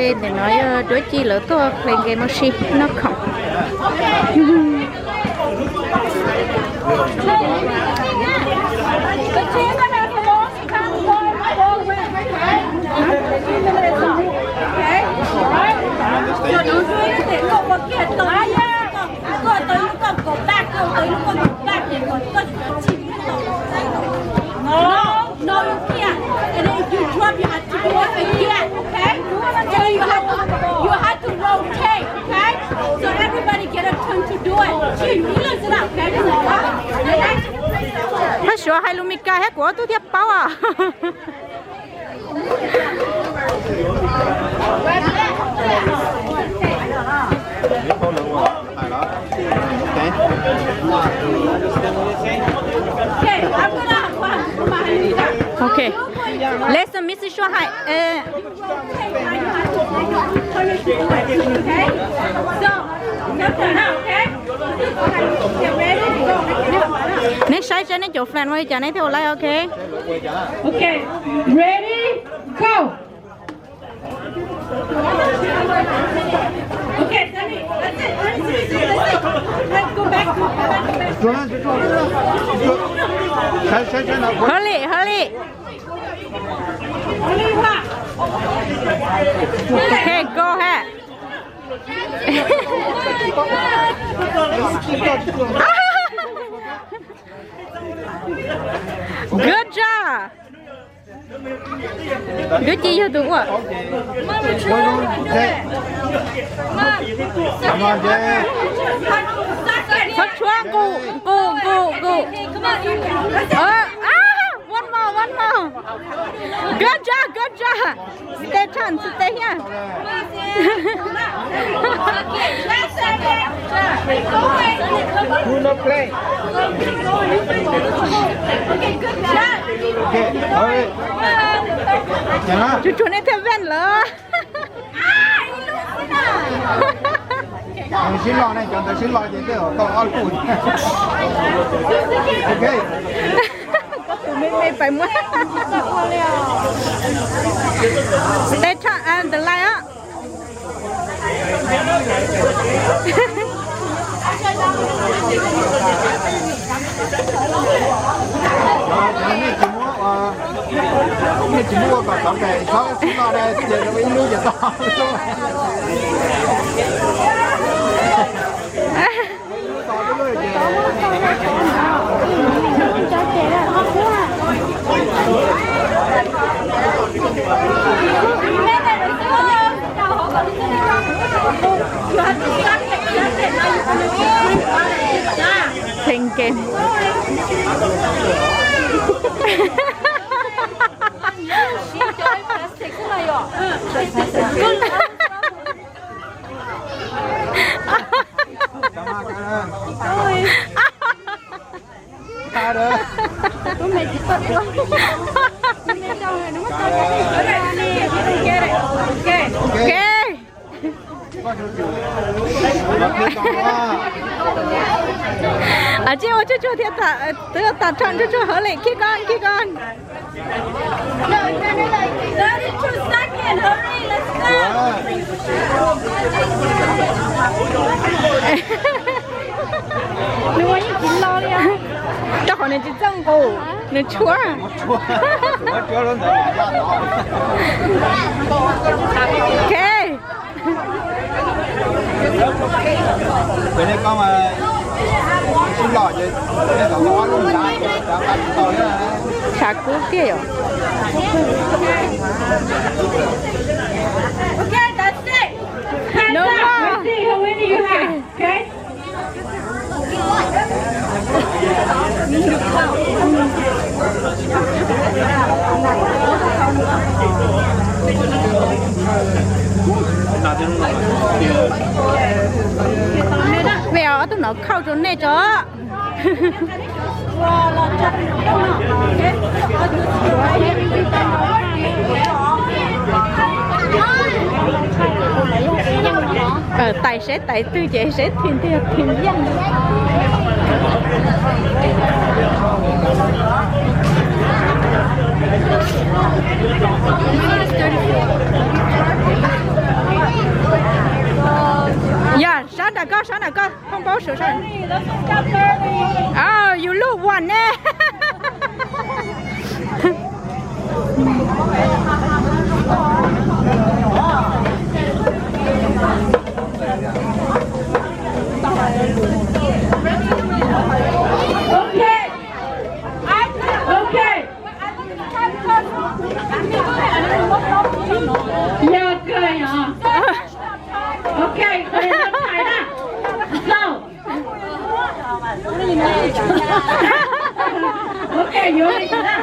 Ntawm no yog Duab Ci lawv tuaj play game ua si noj khoom. No, no, you can't. And if you drop, you have to do it again, okay? So you have to, you have to rotate, okay? So everybody get a turn to do it. Phaj Suav hais lus Mes Kas thiab kuv ob tug thiaj paub os. Okay. Listen, Miss Shuaib hais. Neb saib seb neb cov friend ua li cas neb thiaj ua laib, okay? Okay, ready, go. Hurry, hurry. Okay, go ahead. Good job. Duab Ci yog tus ua. Txhob tshuab, nqus, nqus, nqus, nqus. One more, one more. Good job, good job. Stay tuned, stay here. Who not play? Okay, hurry. Tsuag tsuag nej thiaj win lawm. Sib los ne, cov ntawd sib los ces tej zaum tau ob lub. Okay. Koj tus me me pais muab. Stay tuned and the light up. Nej tsis muab ua kom txov pem, txhob sib los na, ces ib lub ces tau. Playing game. Okay. Ab, tsis ua tsuag tsuag thiab, twb tas rau tsuag tsuag hauv li, keep going, keep going. Nws ua yeej tsis lo li. Rau qhov nws tsis txawj nqus, nws tshuab. Okay. Tshav kub tiag yom. No more. Vim ob tug no khauj rau nej tso. Tais seb tais twg ces seb thim twg thim yeej. Oh, you look one, eh? Okay. Okay. Yog kawg yog. Okay, okay, no time na. So. Okay, yuav li ntawd na.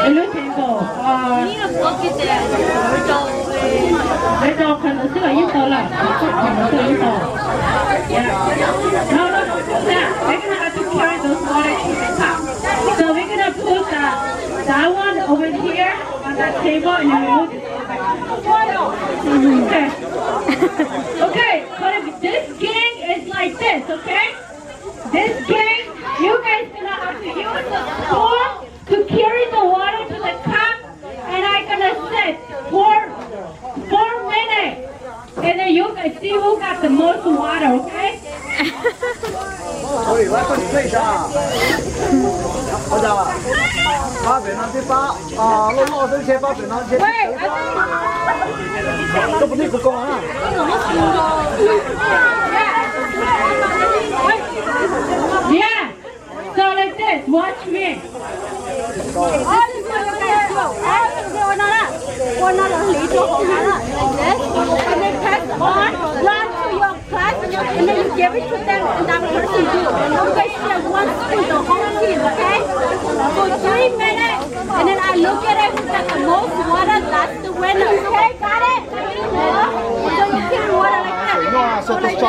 Ib lub table, uh, ib table qhov ntawd xwb los yeej tau lawm, qhov ntawd xwb los yeej tau. Yeah. No, no, no, no, no. We're gonna have to carry those water to the top. So we're gonna put the, that one over here on that table and then we move this over. Okay. Okay, but if this gang is like this, okay? This gang, you guys gonna have to use the spoon to carry the water to the cup, and I gonna set for four minutes, and then you guys see who got the most water, okay? Oi, lawv koj tsis tseg sa. Ua cas pab pem no thiab pab loj loj xwb, ntshe pab pem no ntshe. Koj puas twb kuv koj na? Yeah. So like this, watch me. Ua no los hliv rau hauv no, like this, and then pass on, run to your class, and then you give it to them, and that person do. You guys share one spoon, the whole team, okay? For three minutes, and then I look at it, who got the most water, that's the winner. Okay, got it? So you carry water like this. Go like this.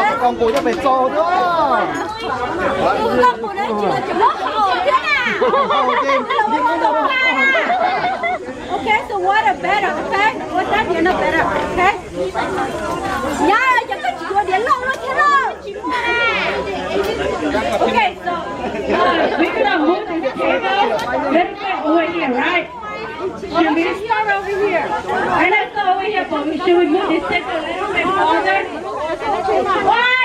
Okay, so water better, okay? Water better, okay? Yeah, yeah, yeah, yeah. Okay, so, uh, we're gonna move this table a little bit over here, right? Should we start over here? And let's go over here, but we, should we move this table a little bit further? Why?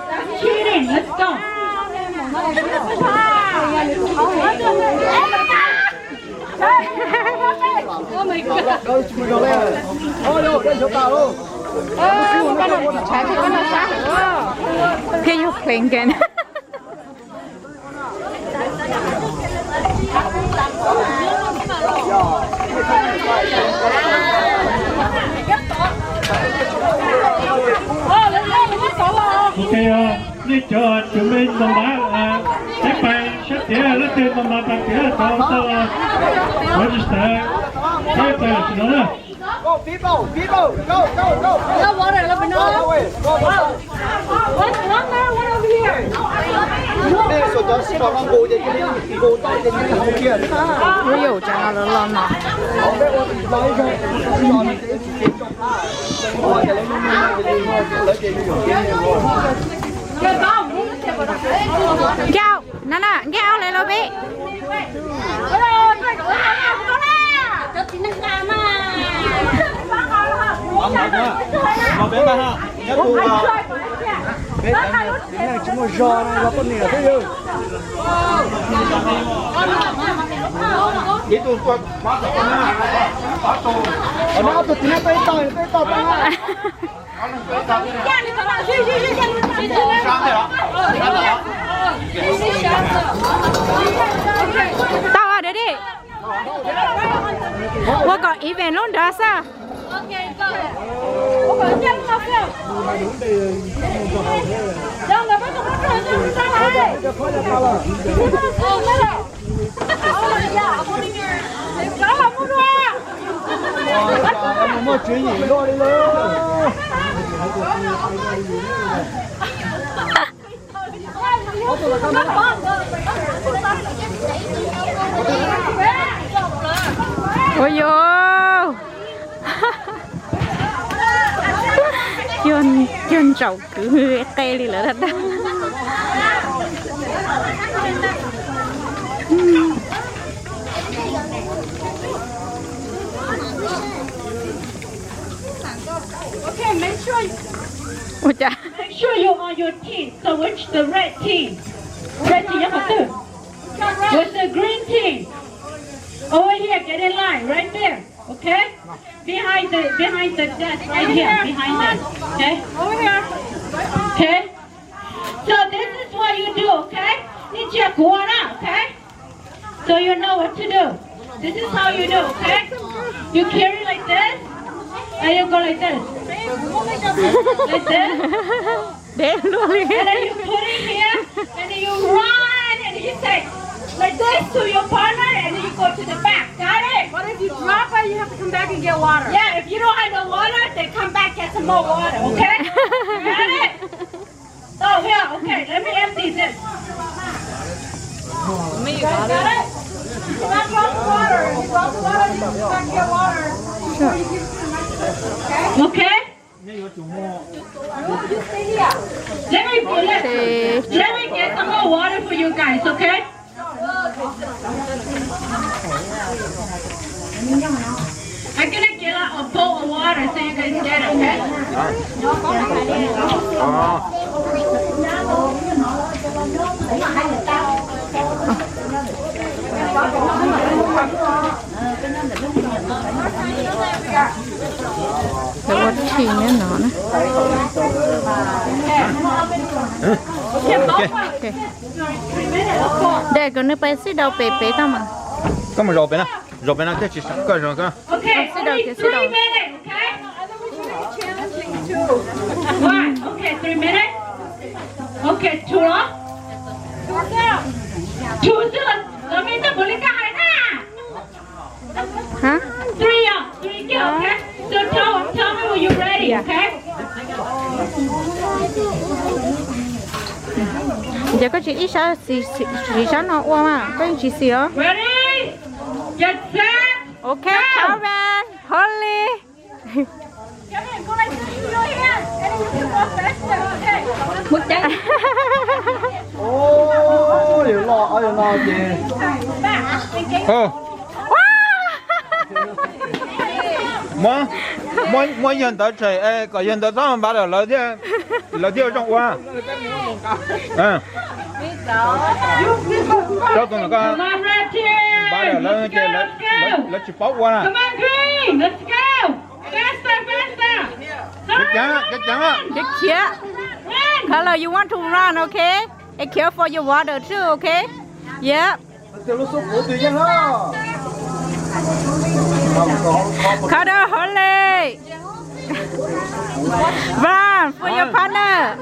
That's cheating. Let's go. Oh my God. Thiab yog pheej kawg. Ok, nej cov cov me npam npam, peb pais sab tiav, leej twg npam npam pais tiav tau tau, register, peb pais tsis no na. Ua yus cov no los los no. Nkauj, no na, nkauj le los peb. Tsis muaj zog no los poj niam thiab yawg. Ob tug tim no peb tog, peb tog tag. Tau, ready. Ua kom even lub nrad xwb. Muaj tswv yim luaj li lawm. Ua yus, cuag ntsaum kwv qe li lawm dag. Okay, make sure, make sure you're on your team. So which the red team? Red team, yeah, with the green team. Over here, get in line, right there. Okay? Behind the, behind the desk, right here, behind them. Okay? Over here. Okay? So this is what you do, okay? Ib txhia kuv ua na, okay? So you know what to do. This is how you do, okay? You carry like this, and you go like this. Like this. Deb luaj li. And then you put it here, and then you run, and you say like this to your partner, and then you go to the back. Got it? What if you drop it? You have to come back and get water. Yeah, if you don't have no water, then come back get some more water, okay? Got it? Oh, yeah, okay. Let me empty this. You guys got it? You drop the water. You drop the water, you come back and get water. Okay? Let me, let, let me get some more water for you guys, okay? I'm gonna get a, a bowl of water so you guys get it, okay? Lawv ua tshis nyob no na. Dej, kom nws pais xib daus pem pem tau mas. Koj mus zaum pem na, zaum pem no thiaj tsis koj zaum koj. Xib daus kiag, xib daus. One, okay, three minutes. Okay, two. Two xwb, lawv me txoj pum li koj hais na. Hab? Three, yeah, three kiag, okay? So tell, tell me when you're ready, okay? Ces koj tsis ib sab, siv sab no ua mas koj yeej tsis xis os. Ready? Get set. Okay, go. Karen, Holly. Karen, go like this with your hand, and then you can walk faster, okay? Ua, yog no ces. Back, and get Muab, muab, muab yawg ntawd tshem es kom yawg ntawd txhob npav lawm, lawv thiaj zoo ua. Rau tus no koj npav lawm lawv ces lawv tsis paub ua na. Come on, green, let's go. Faster, faster. Hurry, run, run. Khiav, khiav. Color, you want to run, okay? And care for your water too, okay? Yep. Color, hurry. Run for your partner.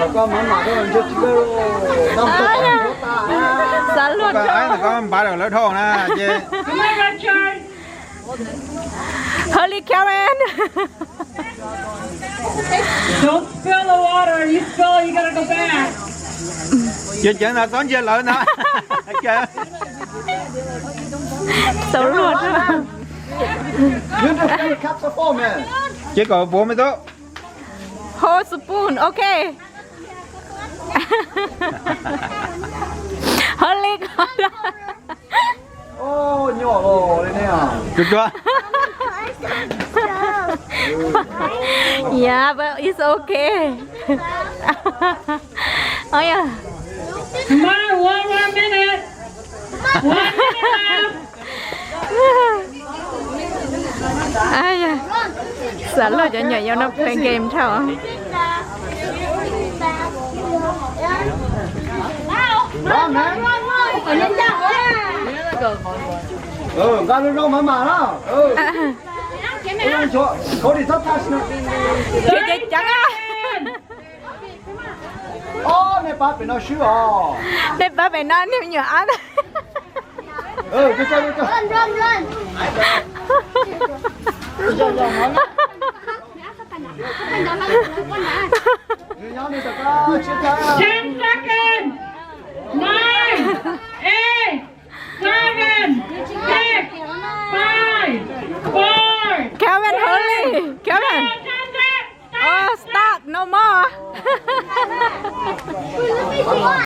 Come on, run. Come on, run. Xav luag rau. Koj npav lawv dhau na ces. Hurry, Karen. Don't spill the water. You spill, you gotta go back. Ces ceev no txhob ntsia lawv na. Xav luag rau. Ces kom puav me tub. Hold spoon, okay. Hurry, hurry. Tsuag tsuag. Yeah, but it's okay. Oh, yeah. Come on, one more minute. One minute left. Xav luag cov nyuam yaus no playing game dhau. Nqa zoo zoo mas mam na. Ua, cov, cov, cov, cov, nej pab pem no swb os. Nej pab pem no nej me nyuam ab. Ten seconds. Nine, eight, seven, six, five, four. Kevin, hurry. Kevin. Oh, stop, no more.